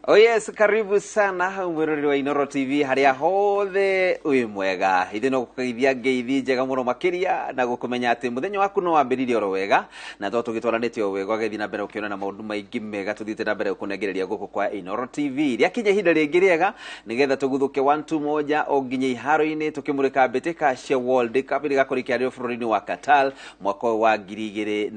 Oh yes, karibu sana mwiroreri wa Inoro TV haria hothe wi mwega. Ithe no gukugeithia ngeithi njega muno makiria na gukumenya ati muthenya waku no wambiririe oro wega na to tugitwaranite o wega ũgagĩthiĩ na mbere ukiona na maundu maingi mega tuthiĩte na mbere gukunengereria guku kwa Inoro TV. Rĩakinya ihinda rĩngĩ rĩega nigetha tuguthuke 1 2 1 o nginya iharo-inĩ tukimurika mbĩtĩka cia World Cup iria igakorwo ikĩarĩrwo bũrũri-inĩ wa Qatar mwaka ũyũ wa 2022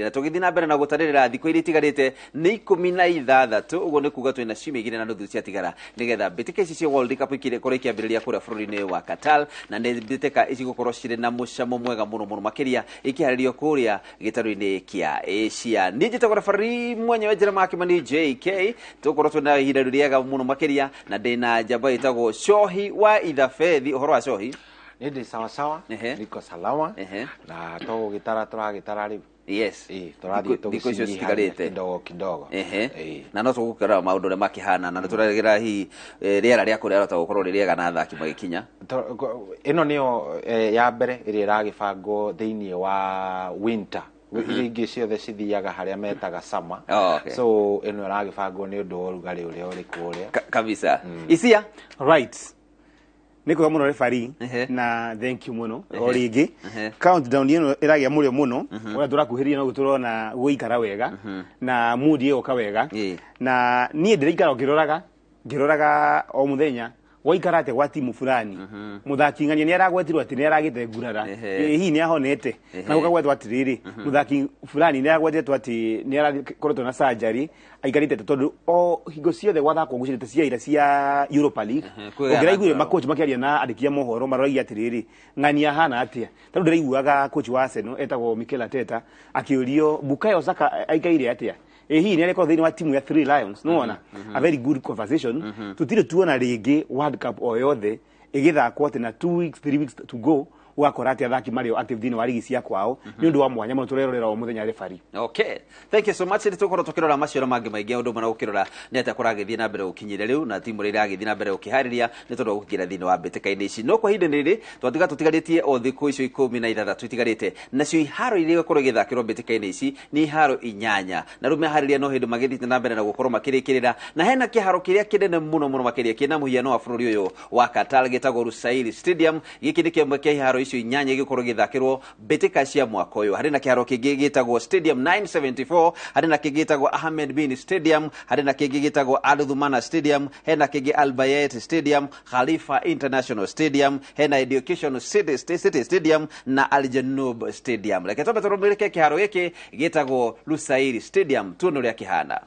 na tũgĩthiĩ na mbere na gũtarĩrĩra thikũ iria itigarĩte nĩ 16, ũguo nĩ kuga twĩna ciumia 2.5 ciatigara nĩgetha mbĩtĩka ici cia World Cup ikorwo ikĩambĩrĩria kũrĩa bũrũri-inĩ wa Qatar, na nĩ mbĩtĩka ici gũkorwo cirĩ na mũcamo mwega mũno mũno makĩria ikĩharĩrio kũrĩa gĩtarũ-inĩ kĩa Asia. Niĩ njĩtagwo referee mwenyewe Jeremiah Kimani JK, tũgũkorwo twĩna ihinda rĩega mũno makĩria na ndĩna njamba ĩtagwo Cohi wa Ithabethi. Ũhoro wa Cohi? Nĩ ndĩ sawasawa. Niko salama. Na tũgũgĩtara tũragĩtara rĩu. Ĩ, tũrathiĩ Thikũ icio tũgĩcinyihagia citigarĩte kidogo kidogo. Na no tũgũkĩrora maũndũ ũrĩa makĩhana na nĩtũrerĩgĩrĩra hihi rĩera rĩa kũrĩa rĩhota gũkorwo rĩ rĩega na athaki magĩkinya. Ĩno nĩyo ya mbere ĩrĩa ĩragĩbangwo thĩinĩ wa winter. Iria ingĩ ciothe cithiaga harĩa metaga summer. Oh, okay. So ĩno ĩragĩbangwo nĩ ũndũ wa ũrugarĩ ũrĩa ũrĩ kũrĩa. Kabisa isia. Right, nĩ kwega mũno referee. Na thank you mũno o rĩngĩ. Countdown ĩno ĩragĩa mũrĩo mũno ũrĩa tũrakuhĩrĩria no tũrona gũikara wega na mood ĩgoka wega. Na niĩ ndĩraikara o ngĩroraga ngĩroraga o mũthenya gwaikara atĩa gwa timu fulani, mũthaki ng'ania nĩ aragwetirwo atĩ nĩ aragĩte ngurara. Ĩ, hihi nĩ ahonete? Na gũkagwetwo atĩrĩrĩ, mũthaki fulani nĩ aragwetetwo atĩ nĩ arakoretwo na surgery aikarĩte tondũ o hingo ciothe gwathakwo ngucanio cia ira cia Europa League. Kwĩ ũngĩraiguire athaki makoach makĩaria na andĩki a mohoro maroragia atĩrĩrĩ, ng'ania ahana atĩa? Tarĩu ndĩraiguaga coach wa Arsenal etagwo Mikel Arteta akĩũrio Bukayo Saka aikaire atĩa, ĩ hihi nĩ arĩkorwo thĩinĩ wa timu ya Three Lions? Nĩwona a very good conversation. Tũtirĩ tuona rĩngĩ World Cup o yothe ĩgĩthakwo atĩ na 2 weeks, 3 weeks to go ũgakora atĩ athaki marĩ o active thĩinĩ wa rigi cia kwao. Nĩ ũndũ wa mwanya mũno tũrerorera o mũthenya, referee. Okay, thank you so much. Nĩ tũkorwo tũkĩrora maciaro mangĩ maingĩ ũndũ ũmwe na gũkĩrora nĩ atĩa kũragĩthiĩ na mbere gũkinyĩra rĩu na timu ĩrĩa ĩragĩthiĩ na mbere gũkĩharĩria nĩ tondũ wa gũkĩingĩra thĩinĩ wa mbĩtĩka-inĩ ici. No kwa ihinda rĩrĩ twatiga tũtigarĩtie o thikũ icio 16 itigarĩte, nacio iharo iria igũkorwo igĩthakĩrwo mbĩtĩka-inĩ ici nĩ iharo 8, na rĩu meharĩria no hĩndĩ magĩthiĩte na mbere na gũkorwo makĩrĩkĩrĩra, na hena kĩharo kĩrĩa kĩnene mũno mũno makĩria kĩna mũhiano wa bũrũri ũyũ wa Qatar gĩtagwo Lusail Stadium. Gĩkĩ nĩ kĩmwe kĩa iharo icio 8 igĩkorwo igĩthakĩrwo mbĩtĩka cia mwaka ũyũ. Harĩ na kĩharo kĩngĩ gĩtagwo Stadium 974, harĩ na kĩngĩ gĩtagwo Ahmed Bin Stadium, harĩ na kĩngĩ gĩtagwo Al Thumama Stadium, hena kĩngĩ Al Bayt Stadium, Khalifa International Stadium, hena Education City Stadium na Al Janoub Stadium. Reke twambe tũrũmĩrĩke kĩharo gĩkĩ gĩtagwo Lusail Stadium tuone ũrĩa kĩhana.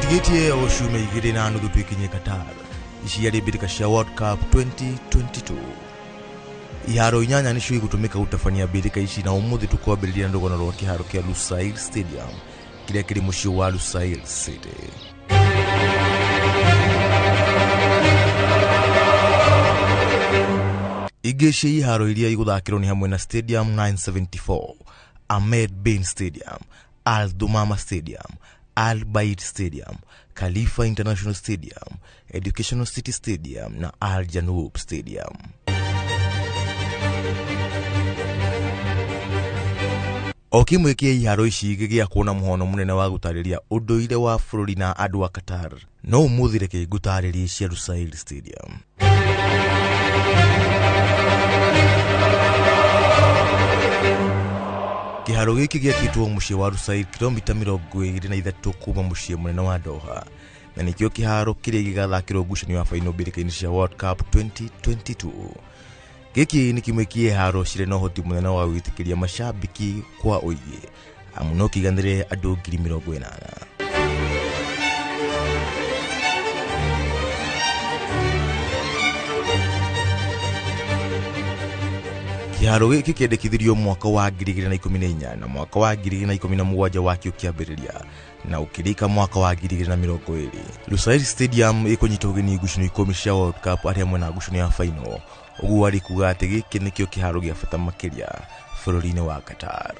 Tũtigĩtie o ciumia 2.5 twikinye Qatar. Ici arĩ mbĩtĩka cia World Cup 2022. Iharo 8 nĩcio igũtũmĩka gũtabania mbĩtĩka ici, na ũmũthĩ tũkwambĩrĩria na rũgano rwa kĩharo kĩa Lusail Stadium kĩrĩa kĩrĩ mũciĩ wa Lusail City. Ingĩ cia iharo iria igũthakĩrwo nĩ hamwe na Stadium 974, Ahmed Bin Stadium, Al Thumama Stadium, Al Bayt Stadium, Khalifa International Stadium, Educational City Stadium na Al Janoub Stadium. O kĩmwe kĩa iharo ici gĩgĩakwo na mũhono mũnene wa gũtarĩria ũndũire wa bũrũri na andũ a Qatar. No ũmũthĩ reke ngũtarĩrie cia Lusail Stadium. Kĩharo gĩkĩ gĩakĩtwo mũciĩ wa Lusail, kilomita 23 kuma mũciĩ mũnene wa Doha, na nĩkĩo kĩharo kĩrĩa gĩgathakĩrwo ngucanio ya faino mbĩrĩka-inĩ cia World Cup 2022. Gĩkĩ nĩ kĩmwe kĩa iharo cirĩ na ũhoti mũnene wa gwĩtĩkĩria macambĩki kwa ũingĩ, amu no kĩiganĩre andũ 80,000. Kĩharo gĩkĩ kĩendekithirio mwaka wa 2014 na mwaka wa 2017 wakĩo kĩambĩrĩria na ũkĩrĩka mwaka wa 2020. Lusail Stadium ĩkũnyita ũgeni ngucanio 10 cia World Cup arĩ hamwe na ngucanio ya final, ũguo arĩ kuga atĩ gĩkĩ nĩkĩo kĩharo gĩa bata makĩria bũrũri-inĩ wa Qatar.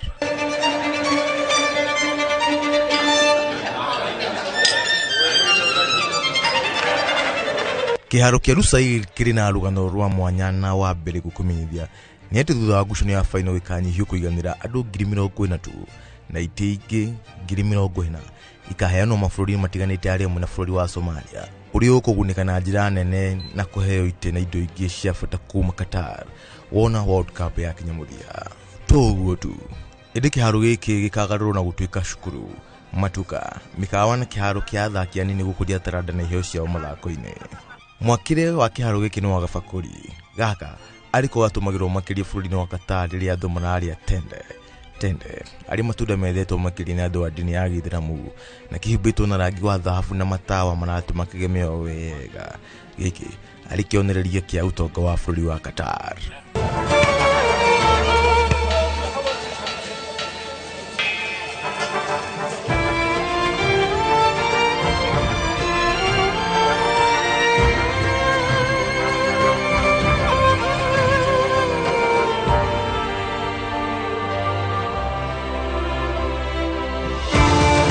Kĩharo kĩa Lusail kĩrĩ na rũgano rwa mwanya, na wa mbere gũkũmenyithia Nĩ atĩ thutha wa ngucanio ya final gĩkanyihio kũiganĩra andũ 40,000 tu na itĩ ingĩ 40,000 ikaheanwo mabũrũri matiganĩte arĩa hamwe na bũrũri wa Somalia ũrĩa ũkũgunĩka na njĩra nene na kũheo itĩ na indo ingĩ cia bata kuma Qatar wona World Cup ya kinya mũthia. To ũguo tu, ĩndĩ kĩharo gĩkĩ gĩkagarũrwo na gũtuĩka cukuru, matuka, mĩkawa na kĩharo kĩa athaki anini gũkũria taranda na iheo ciao mathako-inĩ. Mwakĩre wa kĩharo gĩkĩ nĩ wa gabakũri gaka arĩko gatũmagĩrwo makĩria bũrũri-inĩ wa Qatar rĩrĩa andũ mararĩa tende tende arĩ matunda mendetwo makĩria nĩ andũ a ndini ya gĩithĩramu na kĩhumbĩtwo na rangi wa thahabu na matawa maratũma kĩgemeo wega. Gĩkĩ arĩ kĩonereria kĩa ũtonga wa bũrũri wa Qatar.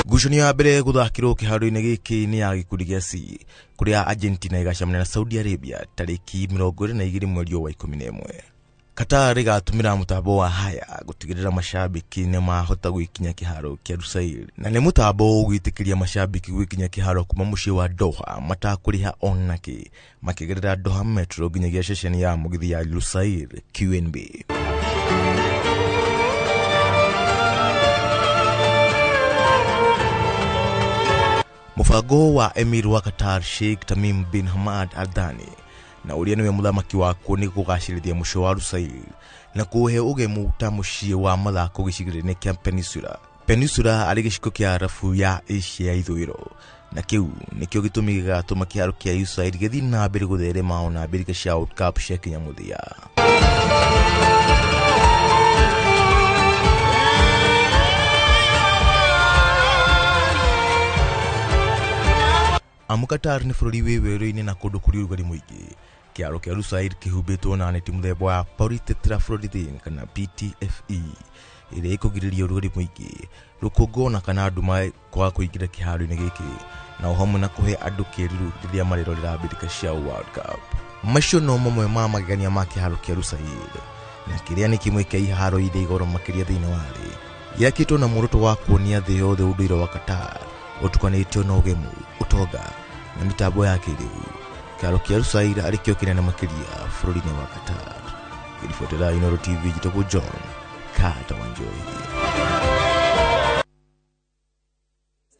Ngucanio ya mbere gũthakĩrwo kĩharo-inĩ gĩkĩ nĩ ya gĩkundi gĩa C kũrĩa Argentina ĩgacemania na Saudi Arabia tarĩki 22 mweri wa 11. Qatar ĩgatũmĩra mũtambo wa haya gũtigĩrĩra mashabiki nĩ mahota gwĩkinya kĩharo kĩa Lusail na nĩ mũtambo ũgwĩtĩkĩria mashabiki gwĩkinya kĩharo kuma mũciĩ wa Doha matakũrĩha onakĩ makĩgerera Doha Metro nginyagia ceceni ya mũgithi ya Lusail QNB. Mũbango wa Emir wa Qatar Sheikh Tamim bin Hamad Al Thani na ũrĩa nĩwe mũthamaki wakuo nĩ kũgacĩrithia mũciĩ wa Lusail na kũũhe ũgemu ta mũciĩ wa mathako gĩcigĩrĩra-inĩ kĩa Peninsula. Peninsula arĩ gĩcigo kĩa Arabu ya Asia ya ithũĩro na kĩu nĩkĩo gĩtũmi gĩgatũma kĩharo kĩa Lusail gĩthiĩ na mbere gũtherema ona mbĩrĩka cia World Cup cia kinya mũthia. Amu Qatar nĩ bũrũri wĩ werũ-inĩ na kũndũ kũrĩ ũrugarĩ mũingĩ. Kĩharo kĩa Lusail kĩhumbĩtwo na neti mũthemba wa polytetrafluoroethane kana PTFE ĩrĩa ĩkũgirĩrĩria ũrugarĩ mũingĩ, rũkũngũ ona kana nduma kwaga kũingĩra kĩharo-inĩ gĩkĩ na o hamwe na kũhe andũ kĩĩruru rĩrĩa marerorera mbĩtĩka cia World Cup. Macio no mamwe ma magegania ma kĩharo kĩa Lusail na kĩrĩa nĩ kĩmwe kĩa iharo iria igoro makĩria thĩinĩ wa thĩ. Gĩakĩtwo na muoroto wa kuonia thĩ yothe ũndũire wa Qatar ũtukanĩtio na ũgemu, ũtonga na mĩtambo ya kĩrĩu. Kĩharo kĩa Lusail arĩ kĩo kĩnene makĩria bũrũri-inĩ wa Qatar. Ngĩribotera Inooro TV njĩtagwo John Carter Wanjohi.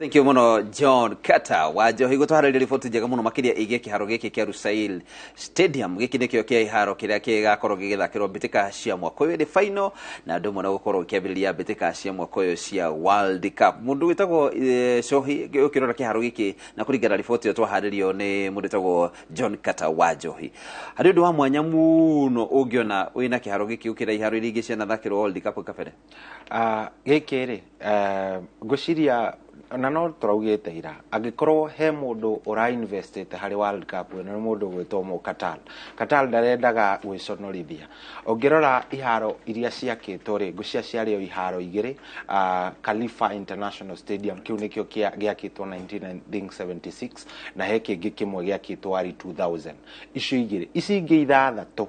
Thank you muno John Carter wa Njohi gũtwarĩria riboti njega mũno makĩria ĩgiĩ kĩharo gĩkĩ kĩa Lusail Stadium. Gĩkĩ nĩkĩo kĩa iharo kĩrĩa gĩgakorwo gĩgĩthakĩrwo mbĩtĩka cia mwaka ũyũ. Nĩ final na andũ mũno gũkorwo gĩkĩambĩrĩria mbĩtĩka cia mwaka ũyũ cia World Cup. Mũndũ wĩtagwo Cohi ũkĩrora kĩharo gĩkĩ na kũringana na riboti ĩyo twaharĩrio nĩ mũndũ wĩtagwo John Carter wa Njohi, harĩ ũndũ wa mwanya mũno ũngĩona wĩna kĩharo gĩkĩ ũkĩra iharo iria ingĩ cianathakĩrwo World Cup kabere? Gĩkĩ rĩ, ngwĩciria na no tũraugĩte ira angĩkorwo he mũndũ ũrainvestĩte harĩ World Cup nĩ mũndũ ũgwĩtwo mũ Qatar. Qatar ndarendaga gwĩconorithia. Ũngĩrora iharo iria ciakĩtwo rĩ, ngwĩciria ciarĩ o iharo igĩrĩ, Khalifa International Stadium kĩu nĩkĩo gĩakĩtwo 1976 na he kĩngĩ kĩmwe gĩakĩtwo arĩ 2000. Icio igĩrĩ, ici ingĩ ithathatũ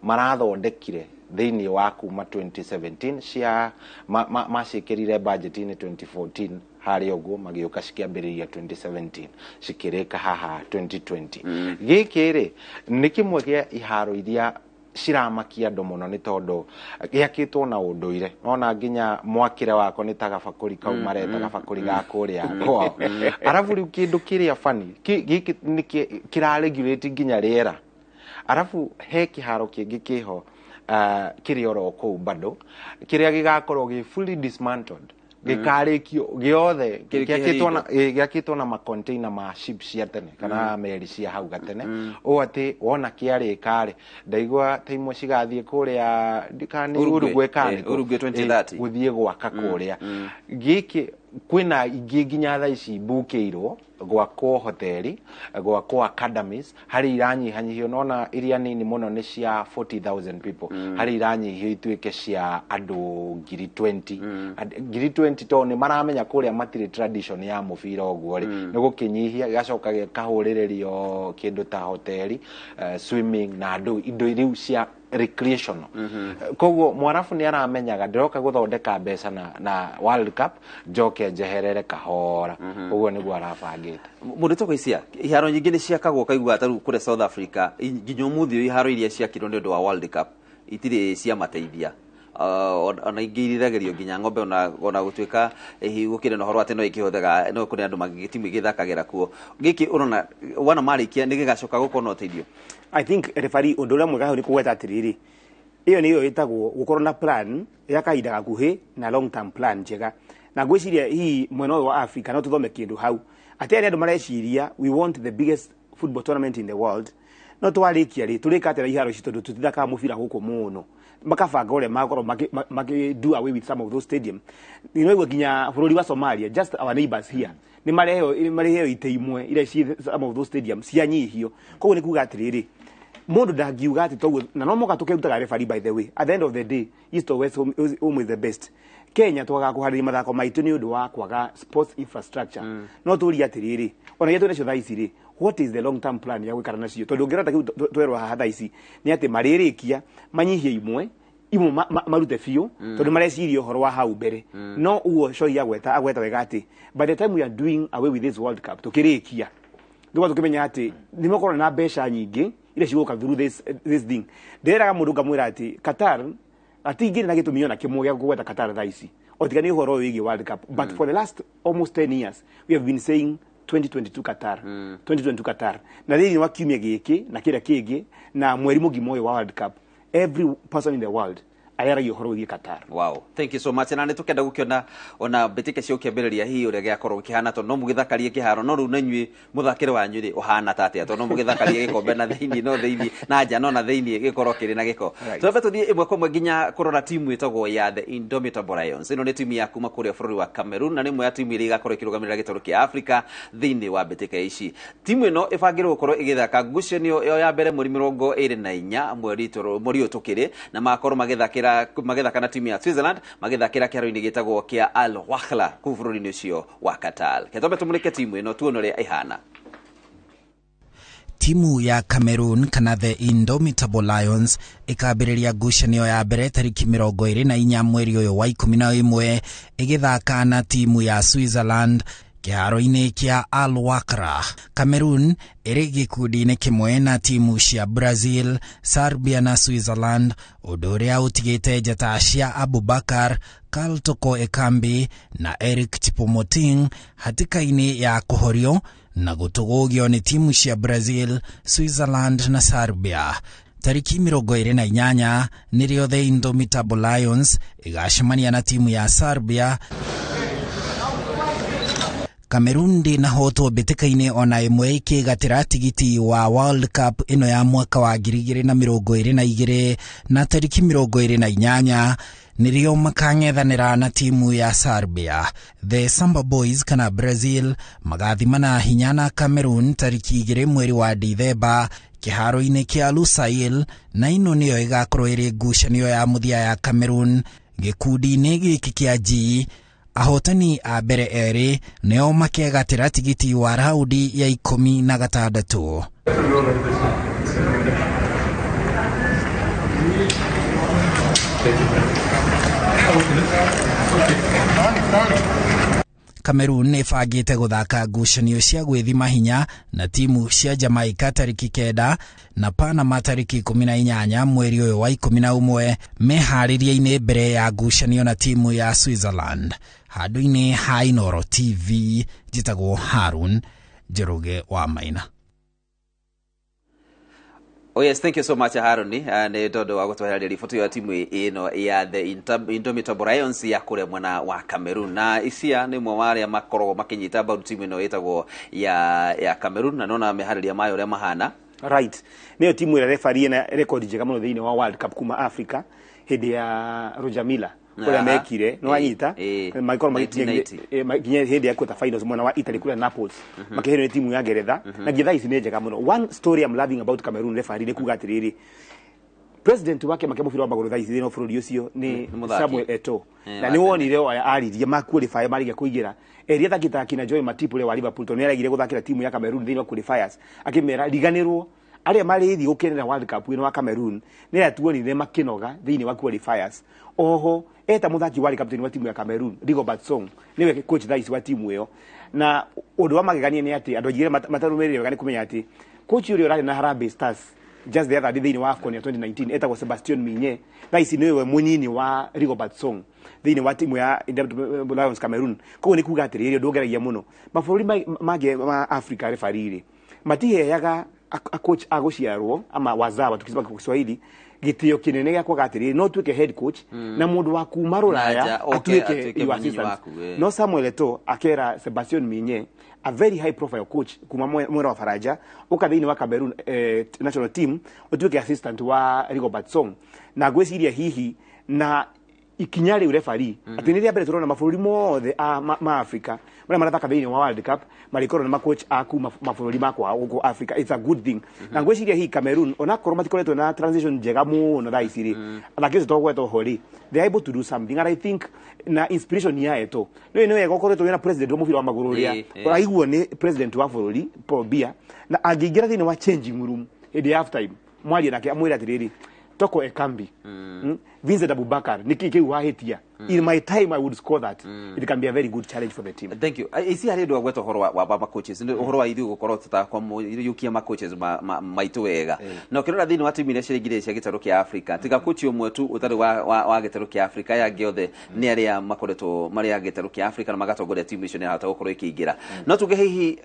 marathondekire thĩinĩ wa kuma 2017 cia maciĩkĩrire budget-inĩ 2014 harĩa ũguo magĩũka cikĩambĩrĩria 2017 cikĩrĩka haha 2020. Gĩkĩ rĩ nĩ kĩmwe gĩa iharo iria ciramakia andũ mũno nĩ tondũ gĩakĩtwo na ũndũire. Nona nginya mwakĩre wako nĩ ta gabakũri kau mareta gabakũri ga kũrĩa kwao. Arabu rĩu kĩndũ kĩrĩa funny gĩkĩ nĩ kĩraregulate nginya rĩera. Arabu he kĩharo kĩngĩ kĩho kĩrĩ oro kũu bado kĩrĩa gĩgakorwo gĩ fully dismantled gĩkarĩkio gĩothe gĩakĩtwo na macontainer ma ship cia tene kana meri cia hau gatene ũũ atĩ wona kĩarĩka rĩ ndaigua ta imwe cigathiĩ kũrĩa kana nĩ Uruguay kana Uruguay 2030 gũthiĩ gwaka kũrĩa. Gĩkĩ kwĩna ingĩ nginya thaa ici mbukĩirwo gwakwo hoteli, gwakwo academies, harĩ iranyihanyihio nona iria nini mũno nĩ cia 40,000 people, harĩ iranyihio ituĩke cia andũ 20,000. 20,000 tondũ nĩ maramenya kũrĩa matirĩ tradition ya mũbira ũguo rĩ nĩ gũkĩnyihia gĩgacoka gĩkahũrĩrĩrio kĩndũ ta hoteli, swimming na andũ indo rĩu cia Recreational. Koguo mwarabu nĩ aramenyaga ndĩroka gũthondeka mbeca na World Cup, njoke njeherere kahora. Ũguo nĩguo arabangĩte. Mũndũ toko icia iharo nyingĩ nĩ ciakagwo, ũkaigua ta rĩu kũrĩa South Africa nginya ũmũthĩ ũyũ iharo iria ciakirwo nĩ ũndũ wa World Cup itirĩ ciamateithia. Ona ingĩ irithagĩrio nginya ng'ombe, ona gũtuĩka hihi gũkĩrĩ na ũhoro atĩ no ikĩhũthĩka, no kũrĩ andũ timu igĩthakagĩra kuo. Gĩkĩ ũrona wana marĩkia nĩ gĩgacoka gũkorwo na ũteithio? I think, referee, ũndũ ũrĩa mwega hau nĩ kũgweta atĩrĩrĩ, ĩyo nĩyo ĩtagwo gũkorwo na plan ya kahinda gakuhĩ na long term plan njega. Na ngwĩciria hihi mwena ũyũ wa Africa no tũthome kĩndũ hau, atĩ aya nĩ andũ mareciria, we want the biggest football tournament in the world, no twarĩkia rĩ, tũrĩka atĩa na iharo ici, tondũ tũtithakaga mũbira gũkũ mũno? Makabanga ũrĩa magakorwo maki do away with some of those stadium. Nĩwaigua nginya bũrũri wa Somalia, just our neighbors here, nĩ mareheo itĩ imwe iria ci some of those stadium cianyihio. Koguo nĩ kuga atĩrĩrĩ, mũndũ ndangiuga atĩ toguo na no moka tũkĩrutaga referee. By the way, at the end of the day, east or west, home is the best. Kenya twagaga kũharĩria mathako maitũ nĩ ũndũ wa kwaga sports infrastructure. No tũrie atĩrĩrĩ, ona iria twĩ nacio thaa ici rĩ, what is the long term plan ya gwĩkara nacio? Tondũ ũngĩrora ta kĩu twerwo haha thaa ici nĩ atĩ marĩrĩkia manyihie imwe imwe marute biũ, tondũ mareciria ũhoro wa hau mbere. No ũguo Choi agweta wega atĩ by the time we are doing away with this World Cup, tũkĩrĩkia nĩguo tũkĩmenya atĩ nĩ makorwo na mbeca nyingĩ iria cigũka through this thing. Ndĩreraga mũndũ ngamwĩra atĩ Qatar atingĩrĩ na gĩtũmi ona kĩmwe gĩa kũgweta Qatar thaa ici o tiga nĩ ũhoro ũyũ wĩgiĩ World Cup. But for the last almost 10 years we have been saying 2022 Qatar, 2022 Qatar, na thĩinĩ wa kiumia gĩkĩ na kĩrĩa kĩngĩ na mweri mũgima ũyũ wa World Cup, every person in the world ayaragia ũhoro wĩgiĩ Qatar. Wow, thank you so much. Na nĩ tũkenda gũkĩona ona mbĩtĩka cio kĩambĩrĩria hihi ũrĩa gĩakorwo gĩkĩhana, tondũ no mũgĩthakarie kĩharo, no rĩu na inyuĩ mũthakĩre wanyu rĩ ũhana ta atĩa? Tondũ no mũgĩthakarie gĩkombe na thĩinĩ, no thĩinĩ na nja, no na thĩinĩ gĩkorwo kĩrĩ na gĩko. Twambe tũthiĩ ĩmwe kwa ĩmwe nginya kũrora timu ĩtagwo ya the Indomitable Lions. Ĩno nĩ timu ya kuma kũrĩa bũrũri wa Cameroon na nĩ ĩmwe ya timu iria igakorwo ĩkĩrũgamĩrĩra gĩtarũ kĩa Africa thĩinĩ wa mbĩtĩka ici. Timu ĩno ĩbangĩrwo gũkorwo ĩgĩthaka ngucanio ĩyo ya mbere mweri 24 mweri ũyũ tũkĩrĩ, na magakorwo magĩthaka na timu ya Switzerland, magĩthakĩra kĩharo-inĩ gĩtagwo kĩa Al Wakhla kũu bũrũri-inĩ ũcio wa Qatar. Ketwambe tũmũrĩke timu ĩno tuone ũrĩa ĩhana. Timu ya Cameroon kana the Indomitable Lions ĩkambĩrĩria ngucanio ya mbere tariki 24 mweri ũyũ wa 11, ĩgĩthaka na timu ya Switzerland kĩharo-inĩ kĩa Al Wakra. Cameroon ĩrĩ gĩkundi-inĩ kĩmwe na timu cia Brazil, Serbia na Switzerland, ũndũ ũrĩa ũtigĩte njata cia Abubakar Karl Toko Ekambi na Eric Choupo-Moting hatĩka-inĩ ya kũhorio na gũtũgũgio nĩ timu cia Brazil, Switzerland na Serbia. Tariki 28 nĩrĩo the Indomitable Lions ĩgacemania na timu ya Serbia. Cameroon ndĩnahotwo mbĩtĩka-inĩ ona ĩmwe ĩkĩgatĩra tigiti wa World Cup ĩno ya mwaka wa 2022, na tariki 28 nĩrĩo makang'ethanĩra na timu ya Serbia. The Samba Boys kana Brazil magathimana hinya na Cameroon tariki 2 mweri wa Dithemba kĩharo-inĩ kĩa Lusail, na ĩno nĩyo ĩgakorwo ĩrĩ ngucanio ya mũthia ya Cameroon gĩkundi-inĩ gĩkĩ kĩa G. Ahotani a mbere erĩ nĩo makegatĩra tigiti wa raundi ya 16. Cameroon nĩ ĩbangĩte gũthaka ngucanio cia gwĩthima hinya na timu cia Jamaica tariki 9 na Panama tariki 18 mweri ũyũ wa 11, meharĩria-inĩ mbere ya ngucanio na timu ya Switzerland. Handũ-inĩ ha Inooro TV, njĩtagwo Harun Njoroge wa Maina. Oh yes, thank you so much, Haruni, nĩ tondũ wa gũtwehereria riboti ya timu ĩno ya the Indomitable Lions ya kũrĩa mwena wa Cameroon. Na icia nĩ ũmwe wa arĩa makoragwo makĩnyita mbaru timu ĩno ĩtagwo ya Cameroon, na nona meharĩria mayo ũrĩa mahana. Right, nĩyo timu ĩrĩa, referee, ĩna record njega mũno thĩinĩ wa World Cup kuma Africa hĩndĩ ya Roger Milla ũrĩa mekire nĩ wanyita magĩkorwo magĩkinya 1990. Nginya hĩndĩ ya quarter finals mwena wa Italy kũrĩa Naples, makĩheo nĩ timu ya Ngeretha, na nginya thaa ici nĩ njega mũno. One story I'm loving about Cameroon, referee, nĩ kuga atĩrĩrĩ, president wa kĩama kĩa mũbira wa magũrũ thaa ici thĩinĩ wa bũrũri ũcio nĩ Nĩ mũthaki. Samuel Eto'o. Na wa nĩ wonire o aririe ma qualify marĩkia kũingĩra eria thakita akina Joel Matip ũrĩa wa Liverpool, tondũ nĩ aregire gũthakĩra timu ya Cameroon thĩinĩ wa qualifiers, akĩmera riganĩrwo Arĩa marĩthiĩ gũkenera World Cup ĩno wa Cameroon nĩ arĩa tuonire makĩnoga thĩinĩ wa qualifiers. Oho eta mũthaki warĩ captain wa timu ya Cameroon, Rigobert Song, nĩwe coach thaa ici wa timu ĩyo. Na ũndũ wa magegania nĩ atĩ andũ aingĩ matarũmĩrĩire wega nĩ kũmenya atĩ coach ũrĩa ũrarĩ na Harambee Stars just the other day thĩinĩ wa AFCON ya 2019 etagwo Sebastien Migne, thaa ici nĩwe mũnyinyi wa Rigobert Song thĩinĩ wa timu ya Indomitable Lions Cameroon. Koguo nĩ kuga atĩrĩrĩ, ũndũ ũngeragia mũno, mabũrũri mangĩ ma Africa, referee rĩ, matiheaga a coach a gũciarwo ama wazawa tukisema kwa Kiswahili gĩtĩo kĩnene gĩa kwaga atĩrĩrĩ, no tuĩke head coach na mũndũ wa kuma rũraya Nanja, oke, atuĩke atuĩke your mũnyinyi assistant. Waku, eh. No Samuel Eto'o akera Sebastien Migne, a very high profile coach kuma mwena wa Faranja, uka thĩinĩ wa Cameroon national team ũtuĩke assistant wa Rigobert Song. Na ngwĩciria hihi na ikinya rĩu, referee, atĩ nĩ rĩa mbere tũrona mabũrũri mothe ma Africa marĩa marathaka thĩinĩ wa World Cup marĩkorwo na macoach a kuma mabũrũri ma kwao gũkũ Africa. It's a good thing. Na ngwĩciria hihi Cameroon, onakorwo matikoretwo na transition njega mũno thaa ici rĩ, athaki acio twagweta oho rĩ, they are able to do something. And I think na inspiration ya Eto'o nĩ wega ũkoretwo wĩna president wa mũbira wa magũrũ ũrĩa ũraiguo nĩ president wa bũrũri Paul Biya, na angĩingĩra thĩinĩ wa changing room hĩndĩ ya half time, mwarie nake amwĩre atĩrĩrĩ, "Toko Ekambi, Vincent Abubakar, nĩkĩ kĩu wahĩtia? In my time I would score that." It can be a very good challenge for the team. Thank you. Ici harĩ ũndũ agweta ũhoro wa ma coaches, nĩ ũhoro wa ithuĩ gũkorwo tũtakwamũyũkia ma coaches maitũ wega. Na ũkĩrora thĩinĩ wa timu iria ciringire cia gĩtarũ kĩa Africa, tiga coach ũmwe tu ũtarĩ wa gĩtarũ kĩa Africa, aya angĩ othe nĩ arĩa makoretwo marĩ a gĩtarũ kĩa Africa na magatongoria timu icio nĩ arahota gũkorwo ikĩingĩra. No tuge hihi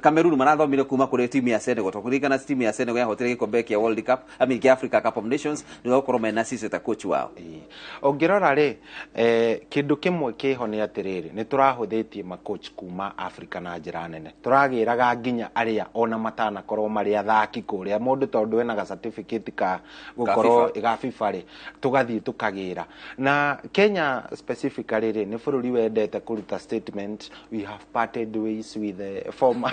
Cameroon marathomire kuma kũrĩ timu ya Senegal, tondũ kũririkana timu ya Senegal yahotire gĩkombe kĩa World Cup, I mean, kĩa Africa Cup of Nations nĩ gũkorwo mena Cisse ta coach wao. Ĩĩ. Ũngĩrora rĩ, kĩndũ kĩmwe kĩho nĩ atĩrĩrĩ, nĩ tũrahũthĩtie macoach kuma Africa na njĩra nene. Tũragĩraga nginya arĩa ona matanakorwo marĩ athaki kũrĩa mũndũ, tondũ ena ga certificate ka gũkorwo FIFA. Ga FIFA rĩ, tũgathiĩ tũkagĩra. Na Kenya specifically rĩ, nĩ bũrũri wendete kũruta statement, "We have parted ways with the former."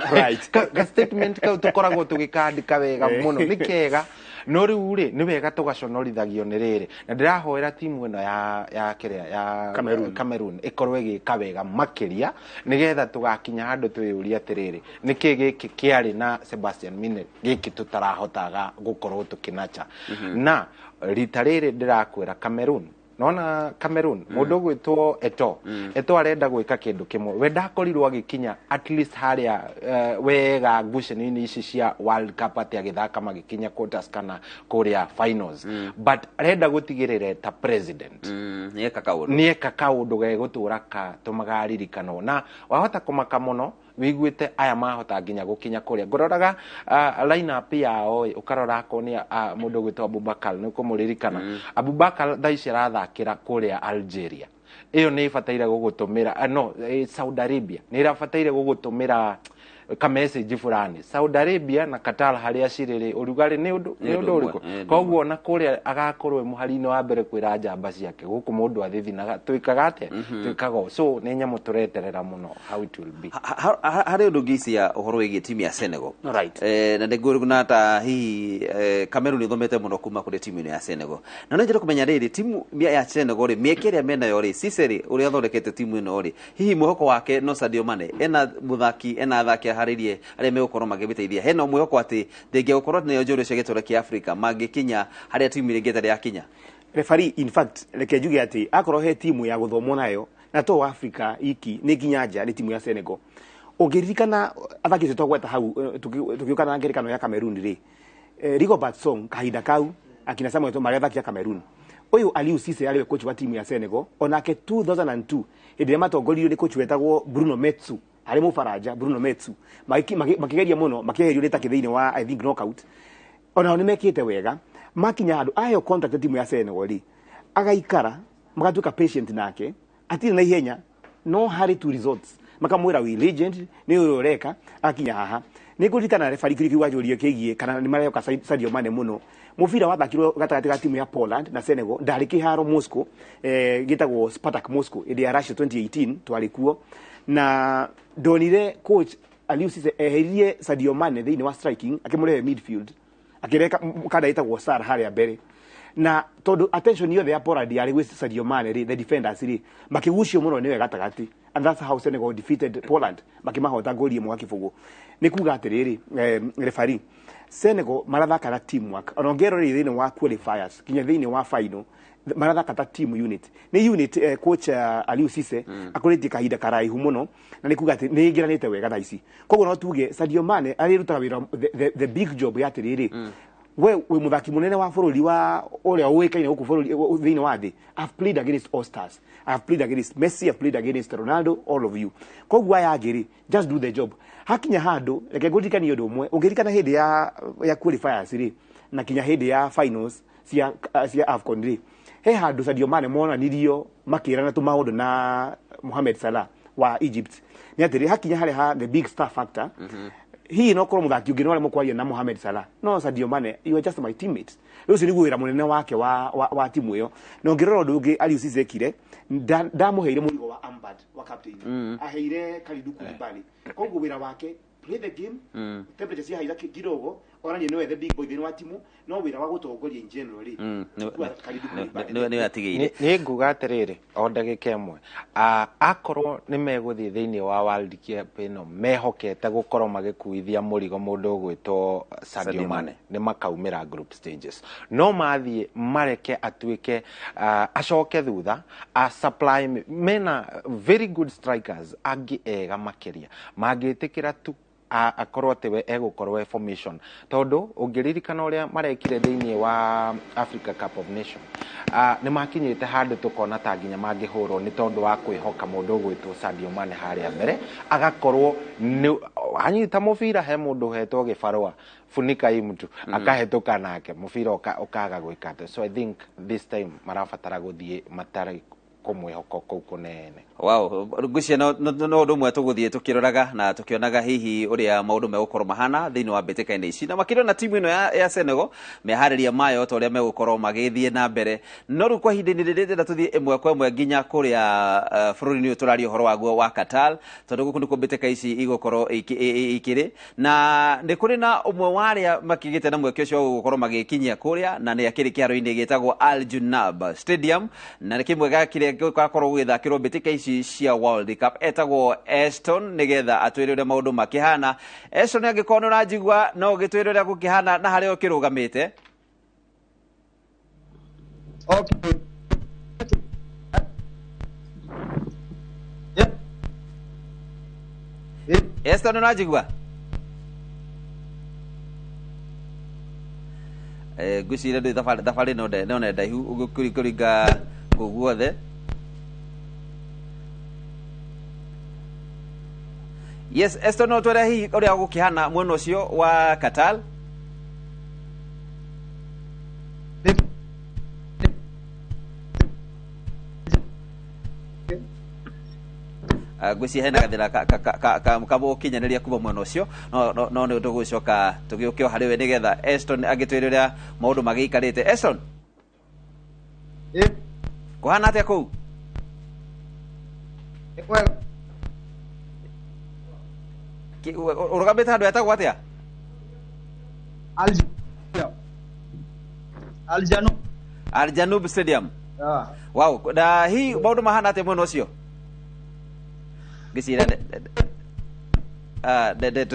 Ka statement kau tũkoragwo tũgĩkandĩka wega mũno, nĩ kega, no rĩu rĩ, nĩ wega tũgaconorithagio nĩ rĩrĩ. Na ndĩrahoera timu ĩno ya kĩrĩa ya Cameroon. Cameroon ĩkorwo ĩgĩka wega makĩria, nĩgetha tũgakinya handũ twĩyũrie atĩrĩrĩ, nĩkĩ gĩkĩ kĩarĩ na Sebastian Mine gĩkĩ tũtarahotaga gũkorwo tũkĩnacha? Na rita rĩrĩ ndĩrakwĩra Cameroon, nona Cameroon mũndũ ũgwĩtwo Eto'o, Eto'o arenda gwĩka kĩndũ kĩmwe. We ndakorirwo agĩkinya at least harĩa wega ngucanio-inĩ ici cia World Cup, atĩ agĩthaka magĩkinya quarters kana kũrĩa finals, but arenda gũtigĩrĩra ta president Nĩeka kaũndũ. Nĩeka kaũndũ gegũtũra katũmaga aririkanwo. Na wahota kũmaka mũno wĩiguĩte aya mahota nginya gũkinya kũrĩa. Ngũroraga line up yao ĩ, ũkarora akorwo nĩ mũndũ ũgwĩtwo Abubakar, nĩ ũkũmũririkana. Abubakar thaa ici arathakĩra kũrĩa Algeria. Ĩyo nĩ ĩbataire gũgũtũmĩra, no Saudi Arabia nĩ ĩrabataire gũgũtũmĩra ka message fulani. Saudi Arabia na Qatar harĩa cirĩ rĩ, ũrugarĩ nĩ ũndũ nĩ Nĩ ũndũ ũndũ ũrĩkũ? ũmwe, Koguo ona kũrĩa agakorwo e mũhari-inĩ wa mbere kwĩra njamba ciake gũkũ mũndũ athithinaga twĩkaga atĩa, twĩkaga ũũ. So nĩ nyamũ tũreterera mũno how it will be. Harĩ ũndũ ngĩcia ũhoro wĩgiĩ timu ya Senegal. Na nĩngũna ta hihi Cameroon ĩthomete mũno kuma kũrĩ timu ĩno ya Senegal, na no njende kũmenya rĩrĩ, timu ya Senegal rĩ, mĩeke ĩrĩa menayo rĩ, Cisse rĩ, ũrĩa athondekete timu ĩno rĩ, hihi mwĩhoko wake no Sadio Mane? Ena mũthaki, ena athaki aharĩrie arĩa megũkorwo makĩmĩteithia? Hena mwĩhoko atĩ thengia gũkorwo nĩyo njorua cia gĩtũra kĩa Africa mangĩkinya harĩa timu ĩrĩa ĩngĩ ĩtarĩ yakinya? Referee, in fact, reke njuge atĩ akorwo he timu ya gũthomwo nayo na to Africa iki nĩ nginya nja, nĩ timu ya Senegal. Ũngĩririkana athaki acio twagweta hau, tũgĩũka na ngerekano ya Cameroon rĩ, Rigobert Song kahinda kau, akina Samuel Eto'o marĩ athaki a Cameroon, ũyũ Aliou Cisse arĩ we coach wa timu ya Senegal onake 2002, hĩndĩ ĩrĩa matongoririo nĩ coach wetagwo Bruno Metsu, arĩ Mũfaranja Bruno Metsu, makĩgeria mũno, makĩeherio nĩ Turkey thĩinĩ wa, I think, knockout. Onao nĩ mekĩte wega makinya handũ aheo contract ya timu ya Senegal rĩ, agaikara, magatuĩka patient nake, atirĩ na ihenya, no harĩ two results, makamwĩra, "We legend nĩ ũyũ ũreka akinya haha." Nĩ ngũririkana, referee, kĩrĩa kiu wanjũria kĩgiĩ kana nĩ marehoka Sadio Mane mũno, mũbira wathakirwo gatagatĩ ga timu ya Poland na Senegal. Ndarĩ kĩharo Moscow, gĩtagwo Spartak Moscow, hĩndĩ ya Russia 2018, twarĩ kuo na ndonire coach Aliou Cisse eheririe Sadio Mane thĩinĩ wa striking, akĩmũrehe midfield, akĩreka kanda ĩtagwo Sarr harĩa mbere. Na tondũ attention yothe ya Poland yarĩ gwĩ Sadio Mane rĩ, the defenders rĩ makĩgucio mũno nĩwe gatagatĩ. And that's how Senegal defeated Poland, makĩmahota ngoli 1-0. Nĩ kuga atĩrĩrĩ, referee, Senegal marathaka na teamwork. Ona ũngĩrora thĩinĩ wa qualifiers kinya thĩinĩ wa final, marathaka ta team unit. Nĩ unit coach Aliou Cisse akoretie kahinda karaihu mũno, na nĩ kuga atĩ nĩ ĩingĩranĩte wega thaa ici. Koguo no tuge Sadio Mane arĩrutaga wĩra, the big job ya atĩrĩrĩ, we wĩ mũthaki mũnene wa bũrũri wa ũrĩa ũĩkaine gũkũ bũrũri thĩinĩ wa thĩ. I've played against all stars, I've played against Messi, I've played against Ronaldo, all of you. Koguo aya angĩ rĩ, just do the job. Hakinya handũ, reke ngũririkanie ũndũ ũmwe. Ũngĩririkana hĩndĩ ya qualifiers rĩ, na kinya hĩndĩ ya finals cia AFCON rĩ, he handũ Sadio Mane monanirio makĩrana tũmaũndũ na Mohamed Salah wa Egypt. Nĩ atĩrĩ, hakinya harĩa ha the big star factor, hihi no korwo mũthaki ũngĩ no aremwo kwaria na Mohamed Salah, no Sadio Mane, you are just my teammate. Rĩu ũcio nĩguo wĩra mũnene wake wa timu ĩyo. Na ũngĩrora ũndũ ũngĩ Aliou Cisse ekire, ndamũheire mũrigo wa armband wa captain, aheire Kalidou Koulibaly. Koguo wĩra wake, play the game, temperature ciahaira kidogo, onanie nĩwe the big boy thĩinĩ wa timu, no wĩra wa gũtongoria in general rĩ, Kalidou Koulibaly. Nĩwe atigĩire. Nĩ nguga atĩrĩrĩ, o ndagĩka ĩmwe, akorwo nĩ megũthiĩ thĩinĩ wa World Cup ĩno mehokete gũkorwo magĩkuithia mũrigo mũndũ ũgwĩtwo Sadio Mane, nĩ makaumĩra group stages. No mathiĩ mareke atuĩke acoke thutha a supply, mena very good strikers angĩ ega makĩria mangĩtĩkĩra tu akorwo atĩ we egũkorwo e formation, tondũ ũngĩririkana ũrĩa marekire thĩinĩ wa Africa Cup of Nation, nĩ makinyĩte handũ tũkona ta nginya mangĩhũrwo nĩ tondũ wa kwĩhoka mũndũ ũgwĩtwo Sadio Mane harĩa mbere, agakorwo nĩ anyita mũbira, he mũndũ ũhetwo gĩbarũa, funika hii mtu, akahĩtũka nake mũbira ũkaga gwĩka atĩ. So I think this time marabatara gũthiĩ matarĩ kũmwĩhoka kũu kũnene. Wow, ngwĩciria no ũndũ ũmwe tũgũthiĩ tũkĩroraga na tũkĩonaga hihi ũrĩa maũndũ megũkorwo mahana thĩinĩ wa mbĩtĩka-inĩ ici, na makĩria na timu ĩno ya Senegal, meharĩria mayo ta ũrĩa megũkorwo magĩthiĩ na mbere. No rĩu kwa ihinda-inĩ rĩrĩ, ndĩrenda tũthiĩ ĩmwe kwa ĩmwe nginya kũrĩa bũrũri-inĩ ũyũ tũraria ũhoro waguo wa Qatar, tondũ gũkũ nĩkuo mbĩtĩka ici igũkorwo ikĩrĩ, na nĩ kũrĩ na ũmwe wa arĩa makĩgĩte na mweke ũcio wa gũkorwo magĩkinyia kũrĩa, na nĩ akĩrĩ kĩharo-inĩ gĩtagwo Al Junab Stadium, na nĩ kĩmwe ga kĩrĩa gĩgakorwo gũgĩthakĩrwo mbĩtĩka ici cia World Cup. Etagwo Eston, nĩgetha atwĩre ũrĩa maũndũ makĩhana. Eston, angĩkorwo nĩ ũranjigua, no ũgĩtwĩre ũrĩa gũkĩhana na harĩa ũkĩrũgamĩte. Okay. Yeah. Yeah. Eston, nĩ ũranjigua? Ngwĩciria ndũĩ thabarĩ no nĩ ndaihu kũringa kũu guothe. Yes, Eston, no twĩre hihi ũrĩa gũkĩhana mwena ũcio wa Qatar. Ngwĩciria hena gathĩna kamũkinyanĩria kuma mwena ũcio, no nĩ tũgũcoka tũgĩũke o harĩ we nĩgetha Eston agĩtwĩre ũrĩa maũndũ magĩikarĩte. Eston, kũhana atĩa kũu? Ũrũgamĩte handũ hetagwo atĩa? Al Janub. Al Janub Stadium. Wow, na hihi maũndũ mahana atĩa mwena ũcio? Ngĩciria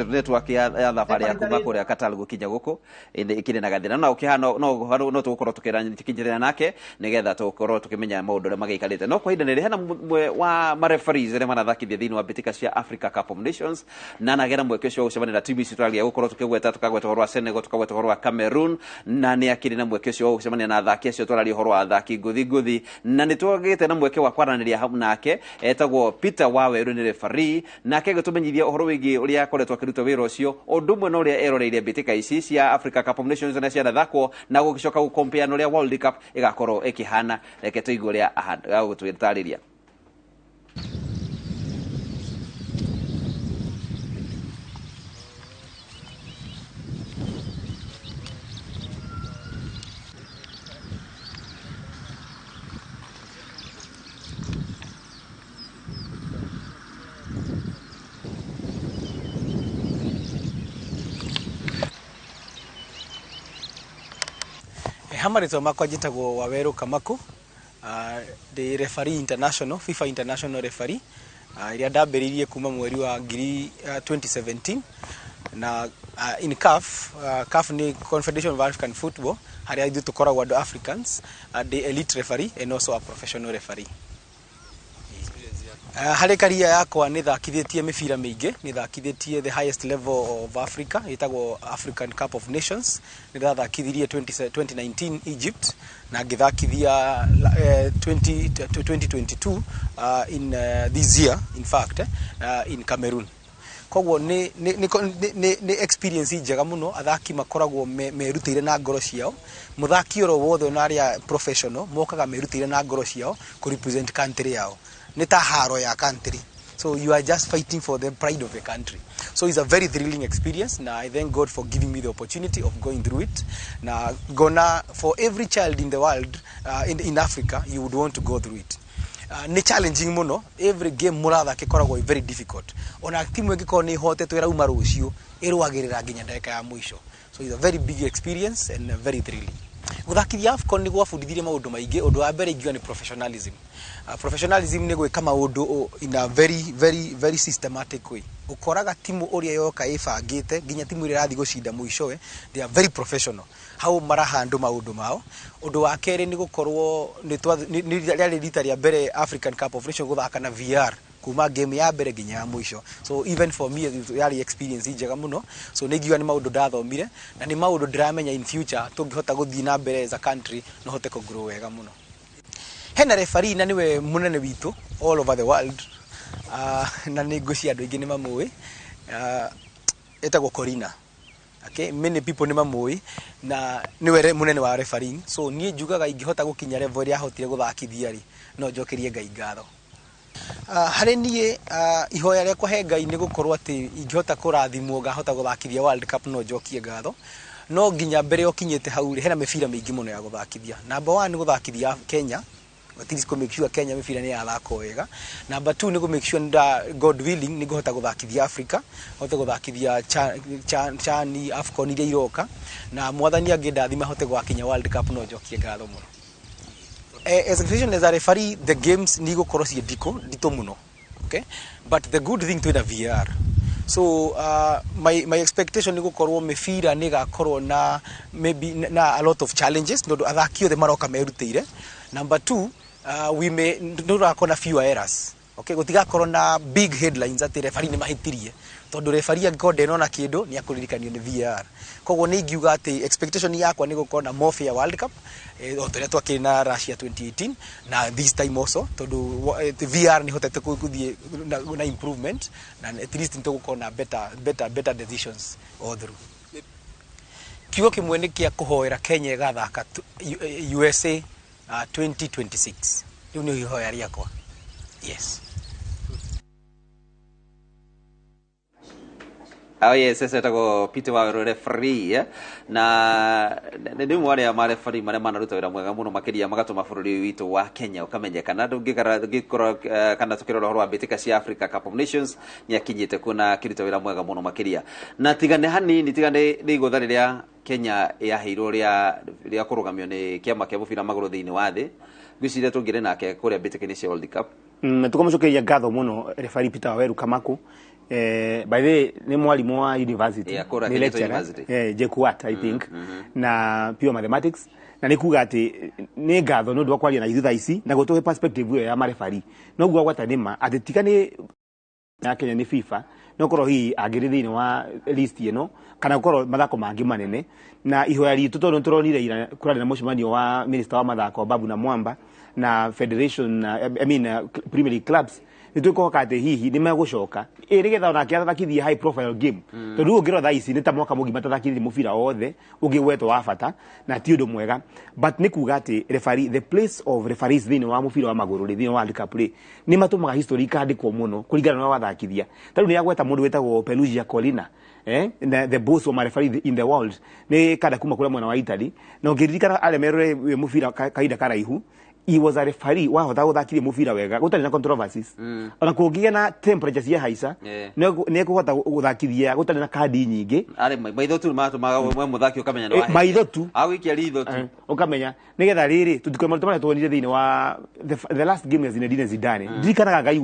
network ya thabarĩ ya kuma kũrĩa Qatar gũkinya gũkũ ĩkĩrĩ na gathĩna, no ũkĩhana no tũgũkorwo tũkĩnyitĩrĩra nake nĩgetha tũkorwo tũkĩmenya maũndũ ũrĩa magĩikarĩte. No kwa ihinda rĩrĩ, hena mũmwe wa mareferees arĩa marathakithia thĩinĩ wa mbĩtĩka cia Africa Cup of Nations, na nagera mweke ũcio wa gũcemania na timu ici tũragia gũkorwo tũkĩgweta, tũkagweta ũhoro wa Senegal, tũkagweta ũhoro wa Cameroon, na nĩ akĩrĩ na mweke ũcio wa gũcemania na athaki acio tũraria ũhoro wa athaki ngũthi ngũthi, na nĩ twagĩte na mweke wa kwaranĩria hamwe nake. Etagwo Peter Waweru, nĩ referee, nake agĩtũmenyithia ũhoro wĩgiĩ ũrĩa akoretwo akĩruta wĩra ũcio, ũndũ ũmwe na ũrĩa eroreire mbĩtĩka ici cia Africa Cup of Nations na cianathakwo, na gũgĩcoka gũkompea na ũrĩa World Cup ĩgakorwo ĩkĩhana. Reke tũigue ũrĩa agũtũtarĩria. Ha marĩtwa makwa njĩtagwo Wawerũ Kamaku, ndĩ referee international, FIFA international referee, Ĩrĩa ndambĩrĩirie kuma mweri wa ngiri 2017 na in CAF. CAF nĩ Confederation of African Football, harĩa ithuĩ tũkoragwo andũ Africans. Ndĩ elite referee and also a professional referee. Harĩ career yakwa nĩ thakithĩtie mĩbira mĩingĩ. Nĩ thakithĩtie the highest level of Africa, ĩtagwo African Cup of Nations. Nĩ ndathakithirie 20, 2019 Egypt, na ngĩthakithia 20, 2022 in this year in fact, in Cameroon. Koguo nĩ experience njega mũno. Athaki makoragwo merutĩire na ngoro ciao. Mũthaki oro wothe, ona arĩa professional, mokaga merutĩire na ngoro ciao kũ represent country yao. Nĩ ta haro ya country, so you are just fighting for the pride of the country. So it's a very thrilling experience, na I thank God for giving me the opportunity of going through it. Na gona for every child in the world, in Africa, you would want to go through it. Nĩ challenging mũno. Every game mũrathaka ĩkoragwo very difficult. Ona timu ĩngĩkorwo nĩ ĩhotetwo, ĩrauma rũciũ ĩrũagĩrĩra nginya ndagĩka ya mũico. So it's a very big experience and very thrilling. Gũthakithia AFCON nĩ gwabundithirie maũndũ maingĩ. Ũndũ wa mbere ingiuga nĩ professionalism. Professionalism nĩ gwĩka maũndũ in a very very very systematic way. Ũkoraga timu ũrĩa yoka ĩbangĩte, nginya timu ĩrĩa ĩrathiĩ gũcinda mũicowe, they are very professional hau marahandũ maũndũ mao. Ũndũ wa kerĩ nĩ gũkorwo nĩ rĩarĩ rita rĩa mbere African Cup of Nations gũthaka na VAR kuma game ya mbere nginya ya mũico. So even for me yarĩ experience njega mũno. So nĩ ingiuga nĩ maũndũ ndathomire na nĩ maũndũ ndĩramenya in future tũngĩhota gũthiĩ na mbere as a country, no hote kũ grow wega mũno. Hena referee na nĩwe mũnene witũ all over the world, na nĩ ngwĩciria andũ aingĩ nĩ mamũĩ, etagwo Corina. Okay, many people nĩ mamũĩ na nĩwe mũnene wa refereeing. So niĩ njugaga ingĩhota gũkinya level ĩrĩa ahotire gũthakithia rĩ, no njokerie Ngai ngatho. Harĩ niĩ, ihoya rĩakwa he Ngai nĩ gũkorwo atĩ ingĩhota kũrathimwo ngahota gũthakithia World Cup, no njokie ngatho. No nginya mbere ũkinyĩte hau rĩ, hena mĩbira mĩingĩ mũno ya gũthakithia. Number one nĩ gũthakithia Kenya, at least kũ make sure Kenya mĩbira nĩ yathakwo wega. Number two nĩ kũ make sure nda, God willing, nĩ ngũhota gũthakithia Africa, hote gũthakithia CHAN, AFCON iria iroka, na Mwathani angĩndathima hote gwakinya World Cup, no njokie ngatho mũno. Expectation as a referee, the games nĩ igũkorwo ciĩ ndikũ nditũ mũno, okay? But the good thing, twĩna VAR. So my expectation nĩ gũkorwo mĩbira nĩ ĩgakorwo na maybe na a lot of challenges, tondũ athaki othe maroka merutĩire. Number two, we may nĩ tũrakorwo na fewer errors, okay? Gũtigakorwo na big headlines atĩ referee nĩ mahĩtirie, tondũ referee angĩkorwo ndenona kĩndũ, nĩ akũririkanio nĩ VAR. Koguo nĩ ingiuga atĩ expectation yakwa nĩ gũkorwo na more fair World Cup, o ta ũrĩa twakĩrĩ na Russia 2018 na this time also, tondũ VAR nĩ hotete gũthiĩ na improvement, na at least nĩ tũgũkorwo na better better better decisions all through. Kiugo kĩmwe nĩ kĩa kũhoera Kenya ĩgathaka USA 2026. Rĩu nĩ ihoya rĩakwa, yes. Oh yes, etagwo Peter Waweru, referee, na nĩ ũmwe arĩa ma referee marĩa manaruta wĩra mwega mũno makĩria, magatũma bũrũri witũ wa Kenya ũkamenyekana. Ndũngĩkorwo kana tũkĩrora ũhoro wa mbĩtĩka cia Africa Cup of Nations, nĩ akinyĩte kuo na akĩruta wĩra mwega mũno makĩria. Na tigane hanini, tigane nĩ igũtha rĩrĩa Kenya yaheirwo rĩa kũrũgamio nĩ kĩama kĩa mũbira magũrũ thĩinĩ wa thĩ, ngwĩciria tũngĩrĩ nake kũrĩa mbĩtĩka-inĩ cia World Cup. Tukamũcokeria ngatho mũno referee Peter Waweru Kamaku. By the way, nĩ mwarimũ wa university. Yeah, kũrĩa nĩ Kenyatta lecturer, University. JKUAT, I think, na pure mathematics. Na nĩ kuga atĩ nĩ ngatho nĩ ũndũ wa kwaria na ithuĩ thaa ici na gũtũhe perspective ĩyo ya marefari. Noguo agwata nĩ ma atĩ tiga nĩ ya Kenya nĩ FIFA, no korwo hihi angĩrĩ thĩinĩ wa list ĩno kana gũkorwo mathako mangĩ manene. Na ihoya ritũ, tondũ nĩtũronire ira kũrarĩ na mũcemanio wa minister wa mathako Babu na Mwamba na federation, I mean, Premier League clubs, nĩ twĩkũhoka atĩ hihi nĩ megũcoka ĩ nĩgetha onake athakithie high profile game, tondũ rĩu ũngĩrora thaa ici nĩ ta mwaka mũgima tathakithie mũbira wothe ũngĩ wa bata, na ti ũndũ mwega. But nĩ kuga atĩ referee, the place of referees thĩinĩ wa mũbira wa magũrũ rĩ, thĩinĩ wa World Cup rĩ, nĩ matũmaga history ikandĩkwo mũno kũringana na ũrĩa wathakithia. Ta rĩu nĩ agweta mũndũ wĩtagwo Pelugia Collina, na the boss wa mareferee in the world, nĩ kanda kuma kũrĩa mwena wa Italy. Na ũngĩririkana arĩa merore mũbira kahinda karaihu, he was a referee wahota gũthakithia mũbira wega gũtarĩ na controversies. Ona kũngĩgĩa na temperature cia haica, nĩ ekũhota gũthakithia gũtarĩ na kandi nyingĩ. Arĩ maitho tu matũmaga we mũthaki ũkamenya nĩ Eh, maitho tu. Agũikia ritho tu. Ũkamenya nĩgetha rĩrĩ tũtikore maũndũ marĩa tuonire thĩinĩ wa the last game ya Zinedine Zidane. Ndirikanaga ngaigua.